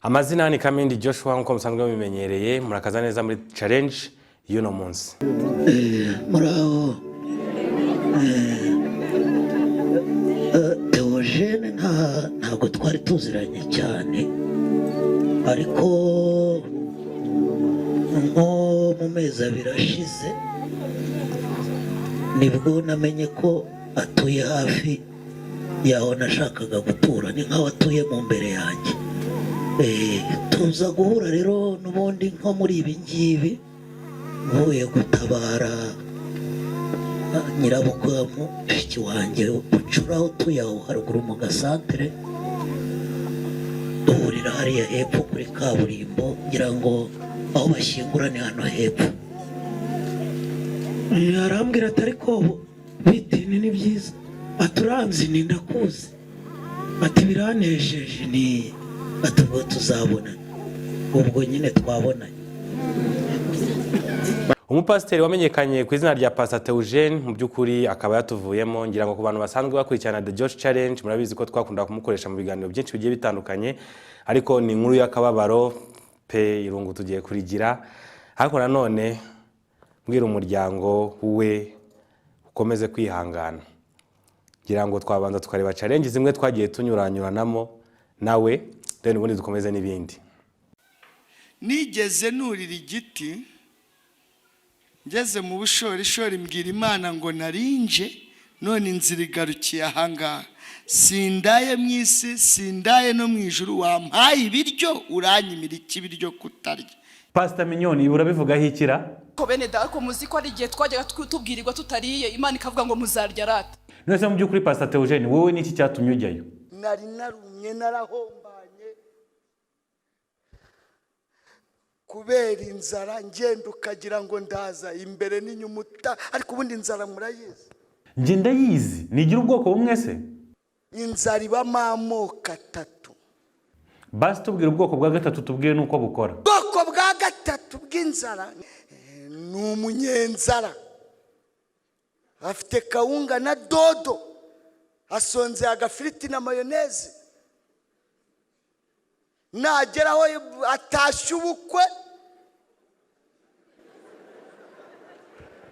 Amazina ni Kamindi Joshua, nk'uko musanzwe mubimenyereye. Murakaza neza muri challenge y'uno munsi. Muraho. Theogene ntabwo twari tuziranye cyane, ariko nko mu mezi 2 ashize nibwo namenye ko atuye hafi yaho nashakaga gutura, ni nkaho atuye mu mbere yanjye. Tuza guhura rero n'ubundi nko muri ibi ngibi, mvuye gutabara nyirabukwe wa mushiki wanjye bucura utuye aho haruguru mu gasantere, duhurira hariya hepfo kuri kaburimbo, ngira ngo aho bashyingura ni hano hepfo. Arambwira ati: "Ariko bite?" Ni byiza. Ati: "Uranzi?" Ni: "Ndakuzi." Ati: "Biranejeje." Ni ati: "Ubwo tuzabonana." Ubwo nyine twabonanye. Umupasiteri wamenyekanye ku izina rya Pastor Theogene, mu by'ukuri akaba yatuvuyemo. Ngira ngo ku bantu basanzwe bakurikirana The Josh Challenge, murabizi ko twakunda kumukoresha mu biganiro byinshi bigiye bitandukanye, ariko ni inkuru y'akababaro pe, irungu tugiye kurigira. Ariko nanone mbwira umuryango we ukomeze kwihangana. Ngira ngo twabanza tukareba challenge zimwe twagiye tunyuranyuranamo nawe, then ubundi dukomeze n'ibindi. Nigeze nurira igiti ngeze mu bushorishori, mbwira Imana ngo narinje none inzira igarukiye ahangaha, sindaye mu isi, sindaye no mu ijuru, wampaye ibiryo, uranyimira iki ibiryo kutarya? Pastor Mignone, ibi urabivugaho ikira? Ko bene data, ko muzi ko ari igihe twajyaga tubwirirwa tutariye, Imana ikavuga ngo muzarya rata. None se mu by'ukuri, Pastor Theogene, wowe niki cyatumye ujyayo? Nari narumye, narahombanye kubera inzara, ngenda ukagira ngo ndaza imbere n'inyuma ariko ubundi inzara murayizi? Njye ndayizi. Nigira ubwoko bumwe se? Inzara ibamo amoko atatu. Basi tubwire ubwoko bwa gatatu, tubwire n'uko bukora. Ubwoko bwa gatatu bw'inzara ni umunyenzara, afite kawunga na dodo, asonzeye agafiriti na mayoneze, nageraho atashye ubukwe,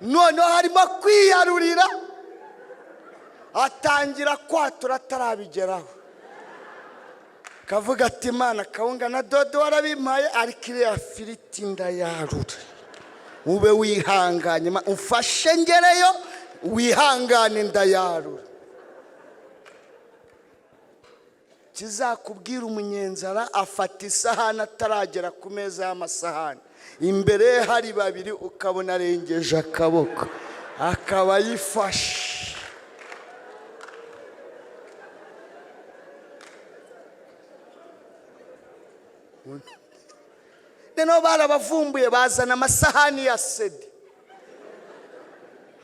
noneho harimo kwiyarurira, atangira kwatura atarabigeraho, kavuga ati: "Imana, kawunga na dodo warabimpaye, ariko iriya firiti ndayarura, ube wihanganye, umfashe ngereyo, wihangane ndayarura." Kizakubwira umunyenzara: afata isahani ataragera ku meza y'amasahani, imbere ye hari babiri, ukabona arengeje akaboko akaba ayifashe. Noneho barabavumbuye, bazana amasahani ya sedi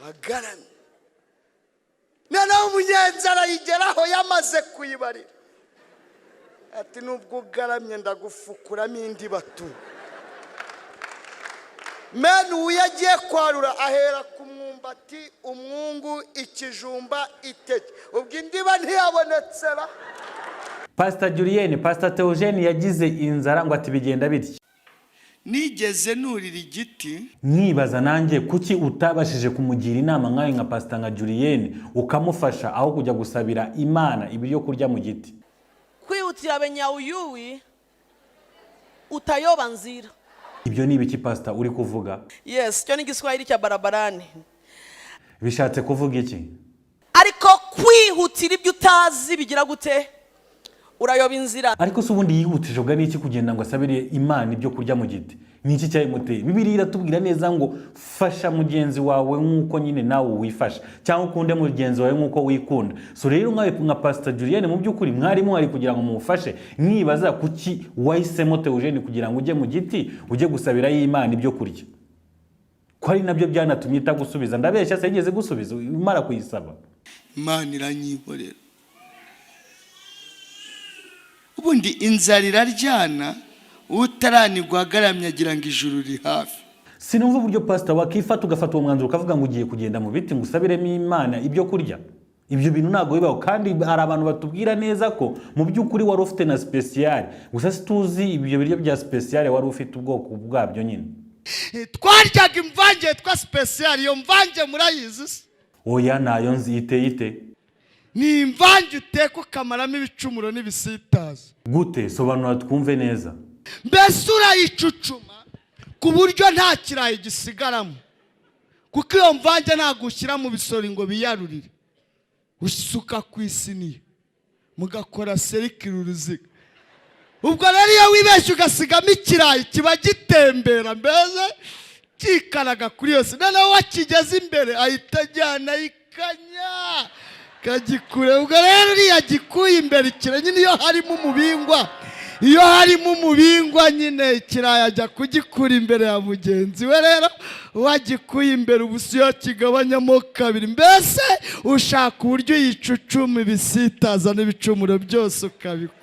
agaramye, noneho umunyenzara ayigeraho yamaze kuyibarira, ati: "Nubwo ugaramye ndagufukuramo indi batu." Meni uwo agiye kwarura ahera ku mwumbati, umwungu, ikijumba, iteke, ubwo indiba ntiyabonetse ra. Pastor Julienne, Pastor Theogene yagize inzara ngo ati bigenda bitya. Nigeze nurira igiti. Mwibaza nanjye kuki utabashije kumugira inama nkawe nka Pastor, nka Julienne, ukamufasha aho kujya gusabira Imana ibiryo kurya mu giti. Kwihutira benyawuyuwi utayoba nzira. Ibyo ni ibiki, Pastor, uri kuvuga? Yes, cyo ni Igiswahili cya barabarani. Bishatse kuvuga iki? Ariko kwihutira ibyo utazi bigira gute? Urayoba inzira. Ariko se ubundi yihutishijwe n'iki kugenda ngo asabire Imana ibyo kurya mu giti? Ni iki cyabimuteye? Bibiliya iratubwira neza ngo fasha mugenzi wawe nk'uko nyine nawe wifasha, cyangwa ukunde mugenzi wawe nk'uko wikunda. So rero nkawe nka Pastor Julienne, mu by'ukuri mwari muhari kugira ngo mumufashe. Mwibaza kuki wahisemo Theogene kugira ngo ujye mu giti, ujye gusabirayo Imana ibyo kurya, ko ari nabyo byanatumye itagusubiza? Ndabeshya se? Yigeze gusubiza imara kuyisaba? Imana iranyihorera. Ubundi inzara iraryana, utaranigwa agaramye agira ngo ijuru riri hafi. Sinumva uburyo, pasita, wakifata ugafata uwo mwanzuro ukavuga ngo ugiye kugenda mu biti ngo usabiremo Imana ibyo kurya. Ibyo bintu ntabwo bibaho. Kandi hari abantu batubwira neza ko mu by'ukuri wari ufite na spéciale, gusa situzi ibyo biryo bya spéciale wari ufite ubwoko bwabyo nyine. Twaryaga imvange yitwa spéciale. Iyo mvange murayizi se? Oya, ntayo nzi. Iteye ite? Ni imvange uteka ukamaramo ibicumuro n'ibisitaza. Gute? Sobanura twumve neza. Mbese urayicucuma ku buryo nta kirayi gisigaramo, kuko iyo mvange ntabwo ushyira mu bisori ngo biyarurire. Usuka ku isiniya, mugakora cercle, uruziga. Ubwo rero iyo wibeshye ugasigamo ikirayi, kiba gitembera, mbese kikaraga kuri yose. Noneho wakigeze imbere, ahita ajyana ikanya kagikure. Ubwo rero uriya gikuye imbere ikira nyine, iyo harimo umubingwa nyine, ikirayi ajya kugikura imbere ya mugenzi we. Rero wagikuye imbere, ubu si yo kigabanyamo kabiri. Mbese ushaka uburyo yicucuma ibisitaza n'ibicumuro byose ukabikura.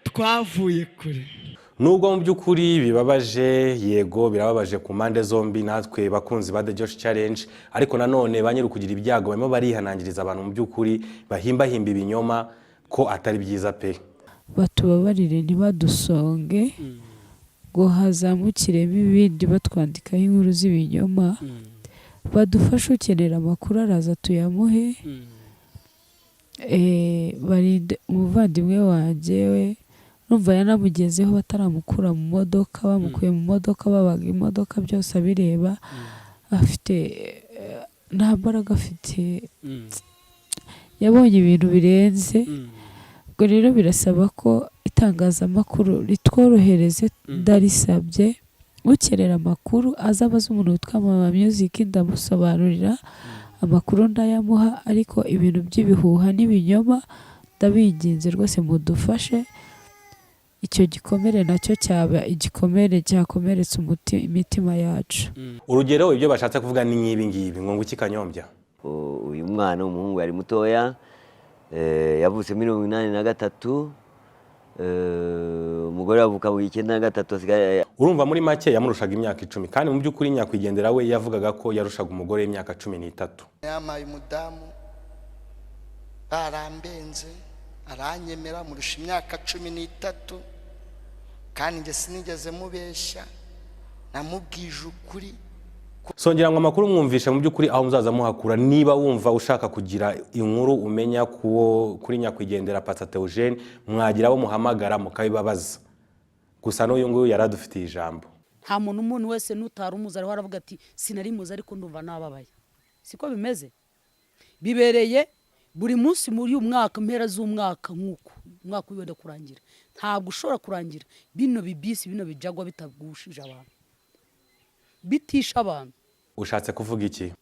Twavuye kure. Nubwo mu by'ukuri bibabaje, yego birababaje ku mpande zombi, natwe bakunzi ba The Josh Challenge, ariko nanone ba nyiri kugira ibyago barimo barihanangiriza abantu mu by'ukuri bahimbahimba ibinyoma ko atari byiza pe. Batubabarire, ntibadusonge ngo hazamukiremo ibindi batwandikaho inkuru z'ibinyoma. Badufashe, ukenera amakuru araza tuyamuhe. Barinde umuvandimwe wanjye. We numva yanamugezeho bataramukura mu modoka, bamukuye mu modoka, babaga imodoka, byose abireba. Afite nta mbaraga afite, yabonye ibintu birenze. Ubwo rero birasaba ko itangazamakuru ritworohereze. Ndarisabye, ukenera amakuru aza abaze umuntu witwa Mama Music, ndamusobanurira, amakuru ndayamuha. Ariko ibintu by'ibihuha n'ibinyoma, ndabinginze rwose mudufashe. Icyo gikomere nacyo cyaba igikomere cyakomeretsa imitima yacu. Urugero, ibyo bashatse kuvuga ni nk'ibi ngibi ngo nguki kanyombya. Uyu mwana w'umuhungu yari mutoya, yavutse 83, umugore avuka mu 93, asigaye Urumva muri make yamurushaga imyaka 10, kandi mu by'ukuri nyakwigendera we yavugaga ko yarushaga umugore imyaka 13. Yampaye umudamu, barambenze, aranyemera, murusha imyaka 13, kandi njye sinigeze mubeshya, namubwije ukuri. Songera ngo amakuru mwumvishe mu by'ukuri aho muzaza muhakura. Niba wumva ushaka kugira inkuru umenya kuwo kuri nyakwigendera Pastor Theogene, mwagira abo muhamagara mukabibabaza. Gusa n'uyu nguyu yaradufitiye ijambo. Nta muntu, umuntu wese n'utari umuzi ariho aravuga ati: "Sinari muzi, ariko ndumva nababaye." Siko bimeze, bibereye buri munsi muri uyu mwaka, mpera z'umwaka, nk'uku umwaka wenda kurangira. Ntabwo ushobora kurangira bino bibisi, bino bijagwa bitagushije abantu, bitisha abantu. Ushatse kuvuga iki?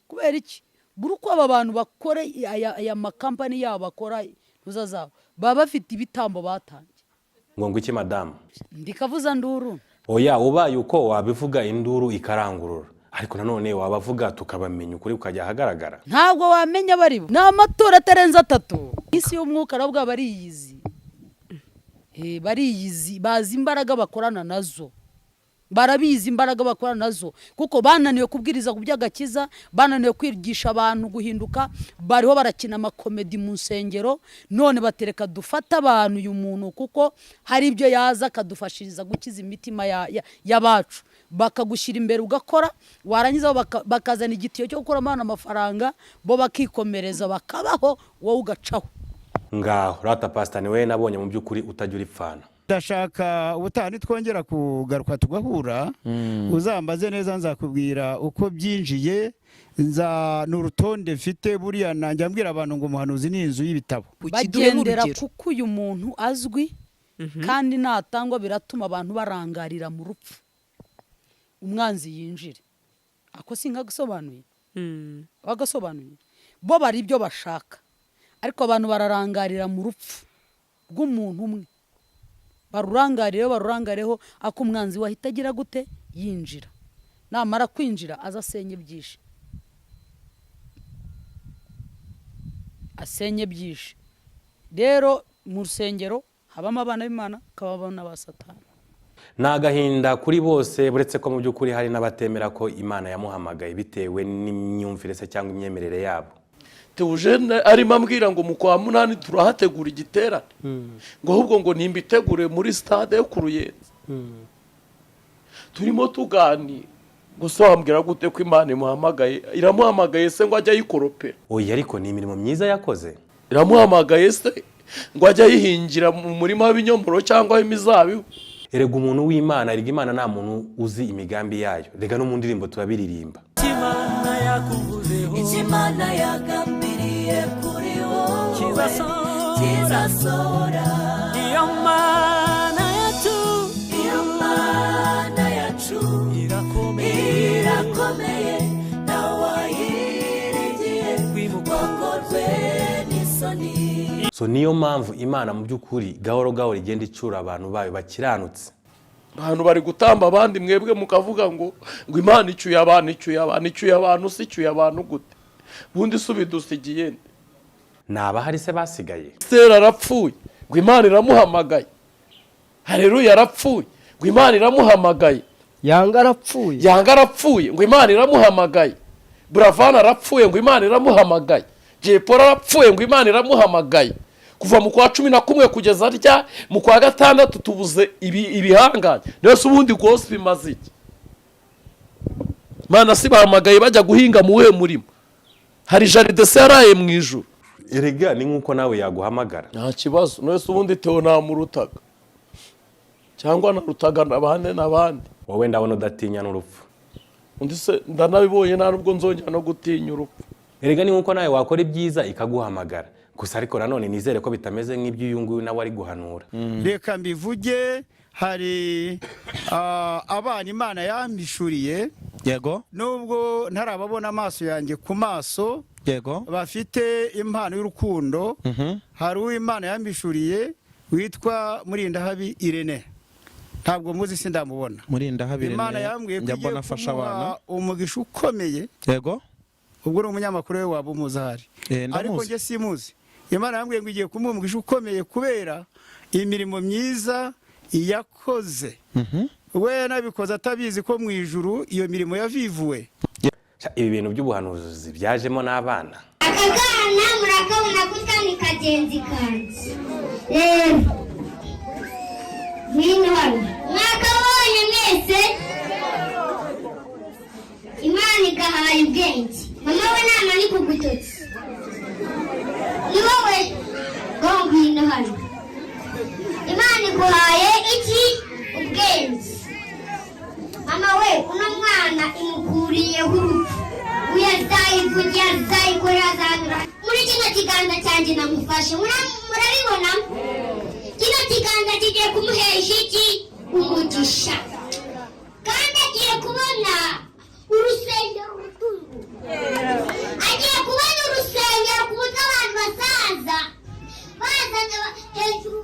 Kubera iki? Buri uko aba bantu bakora aya makampani yabo, bakora ntuza zabo, baba bafite ibitambo batangiye. Ngo iki, madamu? Ndikavuza nduru. Oya, ubaye uko wabivuga induru ikarangurura, ariko nanone wabavuga tukabamenya, ukuri ukajya ahagaragara. Ntabwo wamenya abari bo. Ni amatora atarenze atatu. Isi y'umwuka nabwo bariyizi. Bariyizi, bazi imbaraga bakorana nazo, barabizi imbaraga bakorana nazo, kuko bananiwe kubwiriza ku by'agakiza, bananiwe kwigisha abantu guhinduka, bariho barakina amakomedi mu nsengero. None batereka dufate abantu uyu muntu, kuko hari ibyo yaza akadufashiriza gukiza imitima y'abacu. Bakagushyira imbere ugakora, warangiza bo bakazana igitiyo cyo gukuramo abantu amafaranga, bo bakikomereza bakabaho, wowe ugacaho. Ngaho rata pasita, niwe nabonye mu by'ukuri utajya uripfana. Ndashaka ubutaha nitwongera kugaruka tugahura, uzambaze neza, nzakubwira uko byinjiye. Nza ni urutonde mfite. Buriya nanjye mbwira abantu ngo umuhanuzi ni inzu y'ibitabo. Bagendera kuko uyu muntu azwi, kandi natangwa biratuma abantu barangarira mu rupfu, umwanzi yinjire. Ako si nkagusobanuye? Bagasobanuye bo bari ibyo bashaka, ariko abantu bararangarira mu rupfu rw'umuntu umwe, barurangarireho, barurangarireho, ako umwanzi wahita agira gute? Yinjira. Namara kwinjira aza asenye byinshi, asenye byinshi. Rero mu rusengero habamo abana b'Imana, hakabamo n'aba Satani. Ni agahinda kuri bose, uretse ko mu by'ukuri hari n'abatemera ko Imana yamuhamagaye bitewe n'imyumvire se cyangwa imyemerere yabo. Theogene arimo ambwira ngo mu kwa munani turahategura igiterane, ngo ahubwo ngo nimbitegure muri stade yo ku Ruyenzi. Turimo tuganira, gusa wambwira gute ko Imana imuhamagaye? Iramuhamagaye se ngo ajye ayikoropera? Oya, ariko ni imirimo myiza yakoze. Iramuhamagaye se ngo ajye ayihingira mu murima w'ibinyomoro cyangwa w'imizabibu? Erega umuntu w'Imana, erega Imana nta muntu uzi imigambi yayo. Rega no mu ndirimbo turabiririmba. Icyo Imana yagambiriye kuri wowe kizasohora. Iyo Mana yacu, iyo Mana yacu irakomeye, ntawayiringiye wakorwe n'isoni. So niyo mpamvu Imana mu by'ukuri gahoro gahoro igenda icura abantu bayo bakiranutse. Abantu bari gutamba abandi, mwebwe mukavuga ngo Imana icyuye abantu, icyuye abantu, icyuye abantu, si icyuye abantu gute? Ubundi se ubidusigiye nde? Ni abahari se basigaye? Sera arapfuye ngo Imana iramuhamagaye. Haleluya, arapfuye ngo Imana iramuhamagaye. Yanga arapfuye. Yanga arapfuye ngo Imana iramuhamagaye. Buravana arapfuye ngo Imana iramuhamagaye. Jepora arapfuye ngo Imana iramuhamagaye. Kuva mu kwa 11 kugeza rya mu kwa 6 tubuze ibihanganye. Niyo se ubundi gospel imaze iki? Imana si bahamagaye bajya guhinga mu we murimo. Hari jaride se yaraye mu ijuru. Erega ni nkuko nawe yaguhamagara. Nta kibazo. Niyo se ubundi Theo namurutaga cyangwa narutaga nabande nabande. Wowe ndabona udatinya n'urupfu. Undi se ndanabibonye nta nubwo nzongera no gutinya urupfu. Erega ni nkuko nawe wakora ibyiza ikaguhamagara. Gusa ariko nanone nizere ko bitameze nk'ibyo uyu nguyu nawe ari guhanura. Reka mbivuge, hari abana Imana yampishuriye. Yego. Nubwo ntarababona amaso yanjye ku maso. Yego. Bafite impano y'urukundo. Hari uwo Imana yampishuriye witwa Murindahabi Irene. Ntabwo muzi, sindamubona. Murindahabi Irene. Imana yambwiye ko igiye kumuha umugisha ukomeye. Yego. Ubwo ni umunyamakuru we waba umuzi ahari. Ariko njye simuzi. Imana yambwiye ngo igiye kumuha umugisha ukomeye kubera imirimo myiza yakoze. We nabikoze atabizi ko mu ijuru iyo mirimo yavivuwe. Ibi bintu by'ubuhanuzi byajemo n'abana. Aka kana murakabona gutya ni kagenzi kanjye. Rero ngwino hano. Mwakabonye mwese? Imana igahaye ubwenge. Mama we nama ni kugutotsi. Ni wowe ngo ngwino hano. Imana iguhaye iki? Ubwenge. Mama we uno mwana imukuriyeho urupfu. Uyazayivugira, azayikorera, azanyura. Muri kino kiganza cyanjye namufashe. Murabibona? Kino kiganza kigiye kumuhesha iki? Umugisha. Kandi agiye kubona urusengero rutungu. Agiye kubona urusengero ku buryo abantu bazaza bazana hejuru.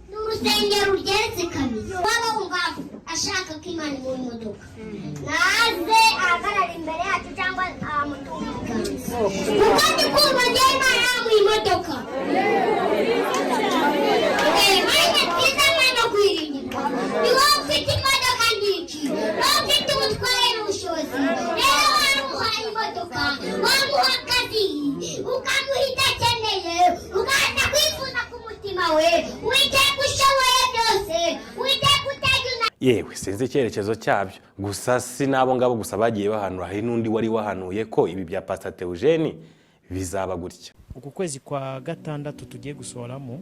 Ni urusengero rugeretse kabiri. Waba wumva ashaka ko Imana imuha imodoka, naze ahagarara imbere yacu cyangwa amutunga ibiganza, kuko ndi kumva ngewe Imana yamuha imodoka. Mana twiza, Mana kwiringirwa, ni wowe ufite imodoka nyinshi, wowe ufite ubutware n'ubushobozi. Rero wamuhaye imodoka, wamuha akazi, ukamuha ibyo akeneye, ugaza kwifuza ku mutima we. Uwiteka ushoboye byose, Uwiteka utajya. Yewe sinzi icyerekezo cyabyo. Gusa si n'abo ngabo gusa bagiye bahanura, hari n'undi wari wahanuye ko ibi bya Pastor Theogene bizaba gutya. Uku kwezi kwa 6 tugiye gusohoramo,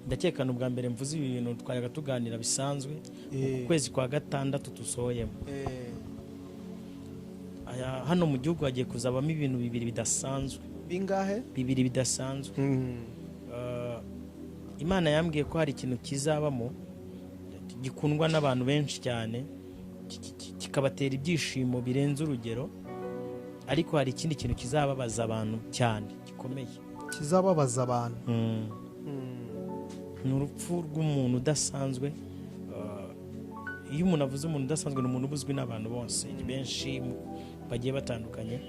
ndakeka ubwa mbere mvuze ibi bintu twajyaga tuganira bisanzwe. Uku kwezi kwa 6 tusohoyemo, hano mu gihugu hagiye kuzabamo ibintu bibiri bidasanzwe. Bingahe? Bibiri bidasanzwe. Imana yambwiye ko hari ikintu kizabamo gikundwa n'abantu benshi cyane, kikabatera ibyishimo birenze urugero, ariko hari ikindi kintu kizababaza abantu cyane gikomeye. Kizababaza abantu. Ni urupfu rw'umuntu udasanzwe. Iyo umuntu avuze umuntu udasanzwe, ni umuntu ubuzwi n'abantu bose benshi bagiye batandukanye.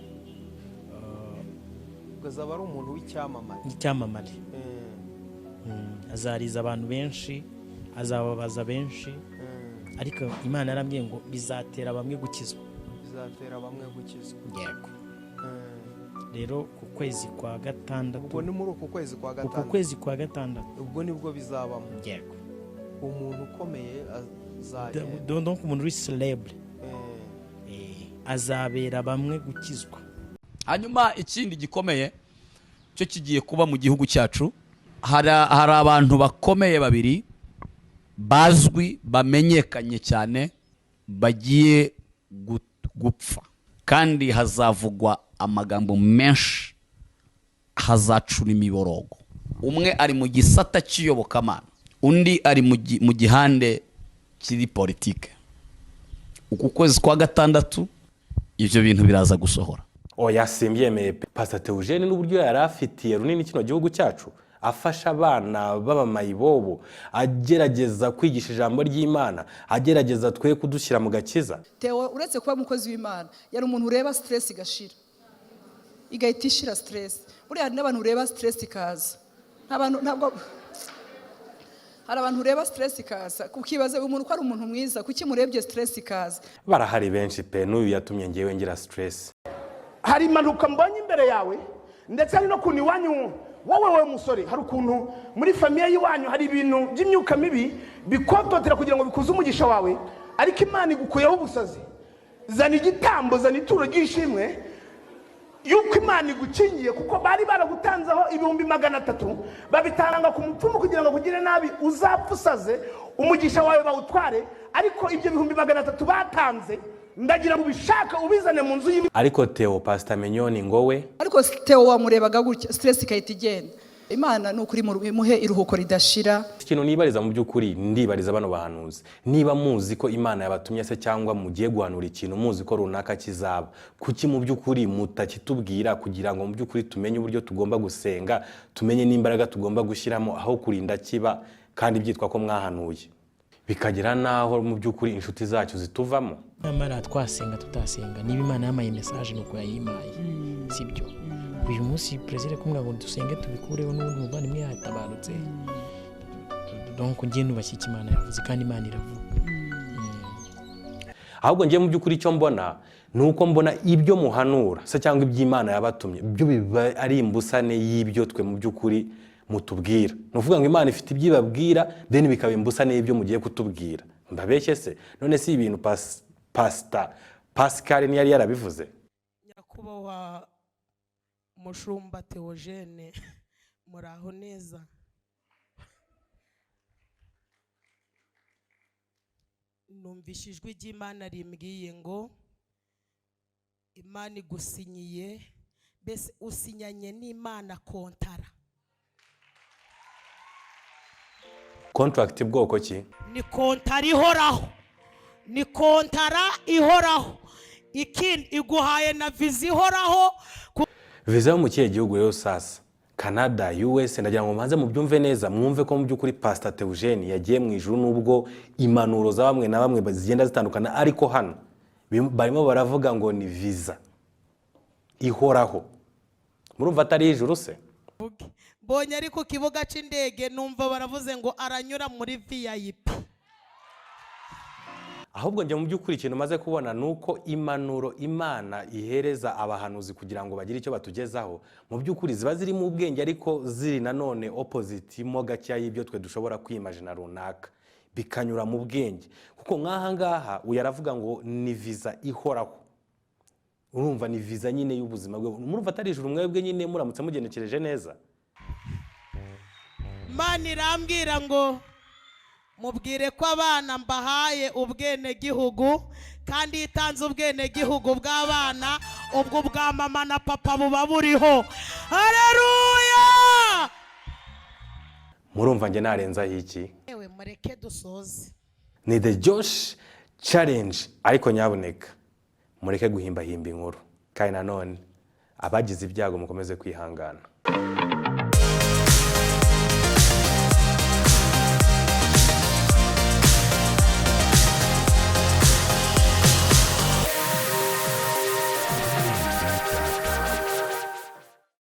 Azaba ari umuntu w'icyamamare. Icyamamare. Azariza abantu benshi, Azababaza benshi, ariko Imana yarambwiye ngo bizatera bamwe gukizwa. Bizatera bamwe gukizwa. Yego. Rero ku kwezi kwa gatandatu. Ubwo ni muri uku kwezi kwa gatandatu. Uku kwezi kwa gatandatu ubwo nibwo bizabamo. Yego. Umuntu ukomeye azagenda. Donc umuntu uri celebre azabera bamwe gukizwa. Hanyuma ikindi gikomeye cyo kigiye kuba mu gihugu cyacu, hari abantu bakomeye babiri bazwi bamenyekanye cyane bagiye gupfa, kandi hazavugwa amagambo menshi, hazacura imiborogo. Umwe ari mu gisata cy'iyobokamana, undi ari mu gihande kiri politike. Uku kwezi kwa gatandatu ibyo bintu biraza gusohora. Oya, simbyemeye. Pastor Theogene n'uburyo yari afitiye runini kino gihugu cyacu, afasha abana b'abamayibobo, agerageza kwigisha ijambo ry'Imana, agerageza twe kudushyira mu gakiza. Theo uretse kuba umukozi w'Imana, yari umuntu ureba stress igashira, igahita ishira stress. Buriya hari n'abantu ureba stress ikaza, ntabwo hari abantu ureba stress ikaza ukibaza umuntu ko ari umuntu mwiza, kuki murebye stress ikaza? Barahari benshi pe, n'uyu yatumye ngewe ngira stress. Hari impanuka mbonye imbere yawe, ndetse hari no kuntu iwanyu wowe musore, hari ukuntu muri famiye y'iwanyu hari ibintu by'imyuka mibi bikototera kugira ngo bikuze umugisha wawe, ariko Imana igukuyeho ubusazi. Zana igitambo, zana ituro ry'ishimwe yuko Imana igukingiye, kuko bari baragutanzeho 300,000 babitanga ku mupfumu kugira ngo kugire nabi, uzapfa usaze umugisha wawe bawutware, ariko ibyo 300,000 batanze ndagira ngo ubishaka ubizane mu nzu y'Imana. Ariko Theo, Pastor Mignone ngowe, ariko Theo wamurebaga gutya stress ikahita igenda. Imana ni ukuri muhe iruhuko ridashira. Ikintu nibariza mu by'ukuri, ndibariza bano bahanuzi, niba muzi ko Imana yabatumye se cyangwa mugiye guhanura ikintu muzi ko runaka kizaba, kuki mu by'ukuri mutakitubwira kugira ngo mu by'ukuri tumenye uburyo tugomba gusenga, tumenye n'imbaraga tugomba gushyiramo aho kurinda kiba, kandi byitwa ko mwahanuye, bikagera naho mu by'ukuri inshuti zacu zituvamo. Nyamara twasenga tutasenga, niba Imana yamaye message nuko yayimaye, sibyo? Uyu munsi perezida kumwe ngo dusenge tubikureho, n'ubundi muvandimwe yatabarutse. Donc ngiye nubashye icyo Imana yavuze, kandi Imana iravuga. Ahubwo ngiye mu by'ukuri icyo mbona ni uko mbona ibyo muhanura se cyangwa iby'Imana yabatumye byo biba ari imbusane y'ibyo twe mu by'ukuri mutubwira. Ni ukuvuga ngo Imana ifite ibyo ibabwira, then bikaba imbusane y'ibyo mugiye kutubwira. Mbabeshye se? None si ibintu Pastor Pascal ntiyari yarabivuze? Nyakubahwa Mushumba Theogene, muraho neza. Numvise ijwi ry'Imana rimbwiye ngo Imana igusinyiye, mbese usinyanye n'Imana kontara. Contract bwoko ki? Ni kontara ihoraho, ni kontara ihoraho. Ikindi iguhaye na visa ihoraho. Visa yo mu kihe gihugu rero sasa? Canada, US, ndagira ngo mbanze mubyumve neza, mwumve ko mu by'ukuri Pastor Theogene yagiye mu ijuru, nubwo impanuro za bamwe na bamwe zigenda zitandukana, ariko hano barimo baravuga ngo ni visa ihoraho. Murumva atari ijuru se? Mbonye ari ku kibuga cy'indege numva baravuze ngo aranyura muri VIP. Ahubwo njye mu by'ukuri ikintu maze kubona nuko impanuro Imana ihereza abahanuzi kugira ngo bagire icyo batugezaho, mu by'ukuri ziba ziri mu bwenge, ariko ziri nanone opposite mo gakeya y'ibyo twe dushobora kwimagina runaka, bikanyura mu bwenge. Kuko nk'aha ngaha uyu aravuga ngo ni visa ihoraho. Urumva ni visa nyine y'ubuzima bwe. Murumva atari ijuru mwebwe nyine muramutse mugenekereje neza. Imana irambwira ngo mubwire ko abana mbahaye ubwenegihugu, kandi itanze ubwenegihugu bw'abana, ubwo bwa mama na papa buba buriho. Haleluya! Murumva nge narenzaho iki? Ewe mureke dusoze. Ni The Josh Challenge, ariko nyabuneka mureke guhimbahimba inkuru, kandi nanone abagize ibyago mukomeze kwihangana.